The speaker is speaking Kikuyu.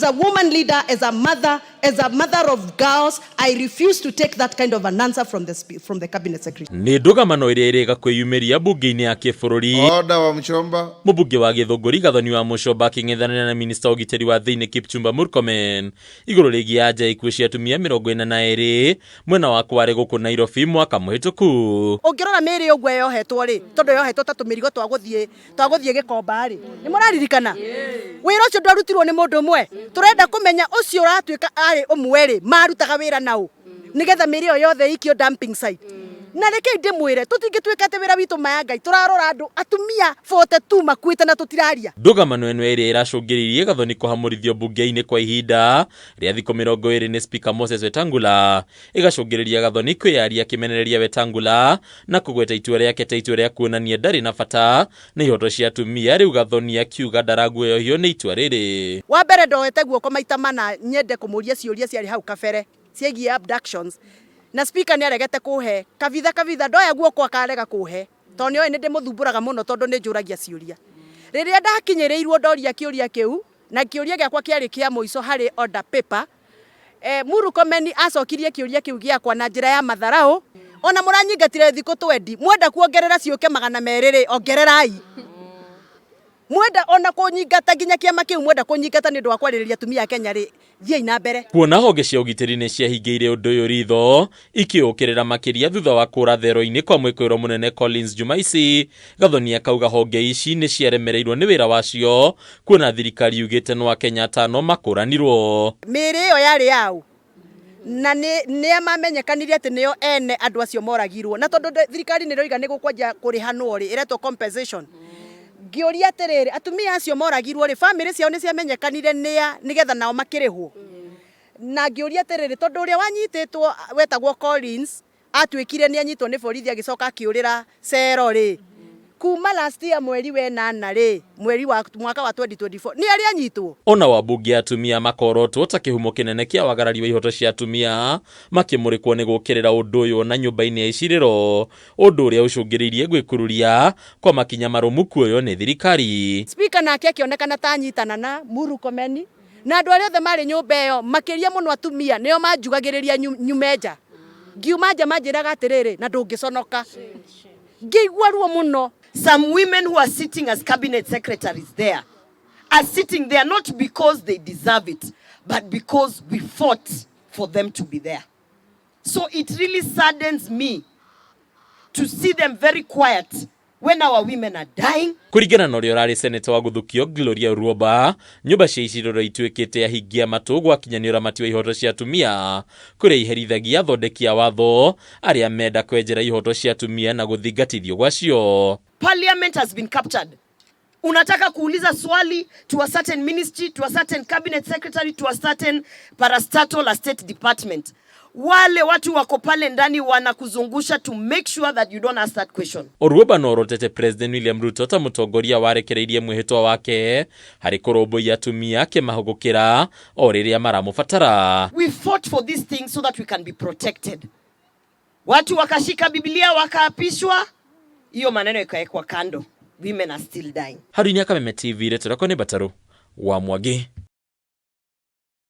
As a woman leader, as a mother, as a mother of girls, I refuse to take that kind of an answer from the cabinet secretary. Nĩ ndũgamano ĩrĩa ĩrĩga kwĩyumĩria mbunge-inĩ ya kĩbũrũri. Order, Wamuchomba. Mũmbunge wa Gĩthũngũri Gathoni Wamuchomba akĩng'ethanĩra na minista wa ũgitĩri wa thĩinĩ Kipchumba Murkomen igũrũ rĩgiĩ anja ya ikuũ cia atumia 42 mwena wa Kware gũkũ Nairobi mwaka mũhĩtũku. Ũngĩrora mĩĩrĩ ũguo yohetwo rĩ, tondũ yohetwo ta tũmĩrigo twa gũthiĩ Gĩkomba rĩ, nĩ mũraririkana wĩra ũcio ndwarutirwo nĩ mũndũ ũmwe. Tũrenda kũmenya ũcio ũratuĩka arĩ ũmwe rĩ, marutaga wĩra naũ nĩgetha mĩĩrĩ ĩyo yothe ĩikio dumping site. Na rekei ndĩmwĩre, tũtingĩtuĩka atĩ wĩra witũ maya Ngai tũrarora andũ atumia 42 makuĩte na tũtiraria. Ndũgamano ĩno ĩrĩa ĩracũngĩrĩirie Gathoni kũhamũrithio mbunge-inĩ kwa ihinda rĩa thikũ 20 nĩ Speaker Moses Wetangula, ĩgacũngĩrĩria Gathoni kwĩyaria akĩmenereria Wetangula na kũgweta itua rĩake ta itua rĩa kuonania ndarĩ na bata na ihoto cia atumia. Rĩu Gathoni akiuga ndaraguoyohio nĩ itua rĩrĩ. Wa mbere, ndoete guoko maita mana nyende kũmũria ciũria ciarĩ hau kabere ciĩgiĩ abductions, na speaker nĩ aregete kũhe kabitha kabitha. Ndoya guoko akarega kũhe tondũ nĩ oĩ nĩ ndĩmũthumbũraga mũno, tondũ nĩ njũragia ciũria. Rĩrĩa ndakinyĩrĩirwo ndoria kĩũria kĩu, na kĩũria gĩakwa kĩarĩ kĩa mũico harĩ order paper, Murkomen acokirie kĩũria kĩu gĩakwa na njĩra ya matharau. Ona mũranyingatire thikũ 20, mwenda kuongerera ciũke 200 rĩ, ongererai. Mwenda ona kũnyingata nginya kĩama kĩu, mwenda kũnyingata nĩ ũndũ wa kwarĩrĩria atumia a Kenya rĩ, thiĩi na mbere. Kuona honge cia ũgitĩri nĩ ciahingĩire ũndũ ũyũ ritho ikĩũkĩrĩra makĩria thutha wa kũra thero-inĩ kwa mwĩkũĩrwo mũnene Collins Jumaisi, Gathoni akauga honge ici nĩ ciaremereirwo nĩ wĩra wacio, kuona thirikari yugĩte no Akenya atano makũranirwo. Mĩĩrĩ ĩyo yarĩ yaũ, na nĩ nĩa mamenyekanire atĩ nĩo ene andũ acio moragirwo? Na tondũ thirikari nĩ ĩroiga nĩ gũkwanjia kũrĩhanwo rĩ, ĩretwo compensation, ngĩũria atĩrĩrĩ, atumia acio moragirwo rĩ, bamĩrĩ ciao nĩ ciamenyekanire nĩa, nĩgetha nao makĩrĩhwo? Na ngĩũria atĩrĩrĩ, tondũ ũrĩa wanyitĩtwo wetagwo Collins atuĩkire nĩ anyitwo nĩ borithi, agĩcoka akĩũrĩra cero rĩ, kuma last year mweri wa ĩnana rĩ, mweri wa mwaka wa 2024, nĩ arĩ anyitwo? Ona wambunge atumia makorotwo ta kĩhumo kĩnene kĩa wagarari wa ihoto cia atumia makĩmũrĩkwo nĩ gũkĩrĩra ũndũ ũyũ na nyũmba-inĩ ya icirĩro, ũndũ ũrĩa ũcũngĩrĩirie gwĩkururia kwa makinya marũmu kuoywo nĩ thirikari. Speaker nake akĩonekana ta anyitana na Murkomen na andũ arĩa othe marĩ nyũmba ĩyo, makĩria mũno atumia, nĩo manjugagĩrĩria nyume nja. Ngiuma nja manjĩraga atĩrĩrĩ, na ndũngĩconoka. Ngĩigua ruo mũno. Some women who are sitting as cabinet secretaries there are sitting there not because they deserve it, but because we fought for them to be there. So it really saddens me to see them very quiet when our women are dying. Kũringana na ũrĩa ũrarĩ seneta wa Gũthukio Gloria Orwoba, nyũmba cia icirĩro ituĩkĩte ahingia matũ gwakinya nĩ ũramati wa ihoto cia atumia, kũrĩa iherithagia athondeki a watho arĩa menda kwenjera ihoto cia atumia na gũthingatithio gwacio. Parliament has been captured. Unataka kuuliza swali to a certain ministry, to a certain cabinet secretary, to a certain parastatal, a state department. Wale watu wako pale ndani wanakuzungusha to make sure that you don't ask that question. Orwoba no orotete President William Ruto ta mũtongoria warekereirie mwĩhĩtwa wake harĩ kũrũmbũiya atumia, akĩmahũgũkĩra o rĩrĩa maramũbatara. We fought for these things so that we can be protected. Watu wakashika Biblia wakaapishwa, hiyo maneno ikawekwa kando. Women are still dying. Harũ-inĩ ya Kameme TV, rĩtwa rĩakwa nĩ Mbataru wa Mwangi.